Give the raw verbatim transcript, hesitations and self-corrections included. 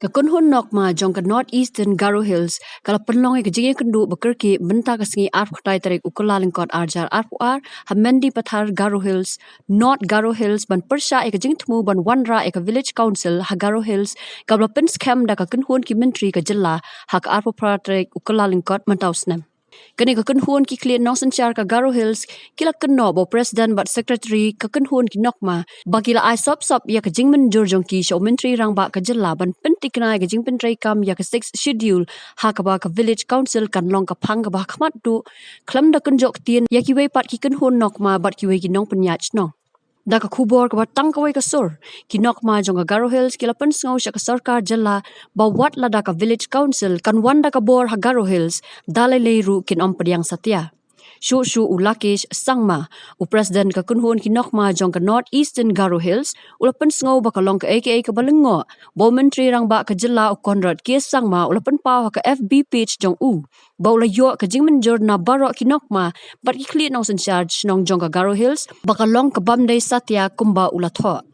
Ka kynhun Nokma jong ka North Eastern Garo Hills ka la pynlong ïa ka jingïakynduh ba kyrkieh mynta ka sngi arphew khyndai tarik u Kyllalyngkot arhajar arphew ar ha Mendipathar, Garo Hills, North Garo Hills, ban pyrshah ïa ka jingthmu ban wanrah ïa ka Village Council ha Garo Hills kaba la pynskhem da ka kynhun ki myntri ka jylla ha ka arphew phra tarik u Kyllalyngkot mynta u snem. Kane ka kynhun ki khlieh nongsynshar ka Garo Hills ki la kynnoh ba u President bad Secretary ka kynhun ki Nokma ba ki la ai sop sop ïa ka jingmynjur jong ki sha u Myntri Rangbah ka jylla ban pyntikna ïa ka jingpyntreikam ïa ka Sixth Schedule, ha kaba ka Village Council kan long ka phang kaba ha khmat duh, khlem da kynjoh ktien ïa kiwei pat ki kynhun Nokma bad kiwei ki nongpynïaid shnong. Da ka khubor kaba tang kawei ka sur, ki Nokma jong ka Garo Hills ki la pynsngew sha ka sorkar jylla ba wat lada ka Village Council kan wan da ka bor ha Garo Hills, da lei lei ruh kin ym pdiang satia. Shuh shuh u Lakesh Sangma, u President ka kynhun ki Nokma jong ka North Eastern Garo Hills, u la pynsngew ba ka long kaei kaei kaba lyngngoh ba u Myntri Rangbah ka jylla u Conrad K Sangma u la pynpaw ha ka F B page jong u ba u la ïoh ka jingmynjur na baroh ki Nokma bad ki khlieh nongsynshar shnong jong ka Garo Hills ba ka long kabym dei satia kumba u la thoh.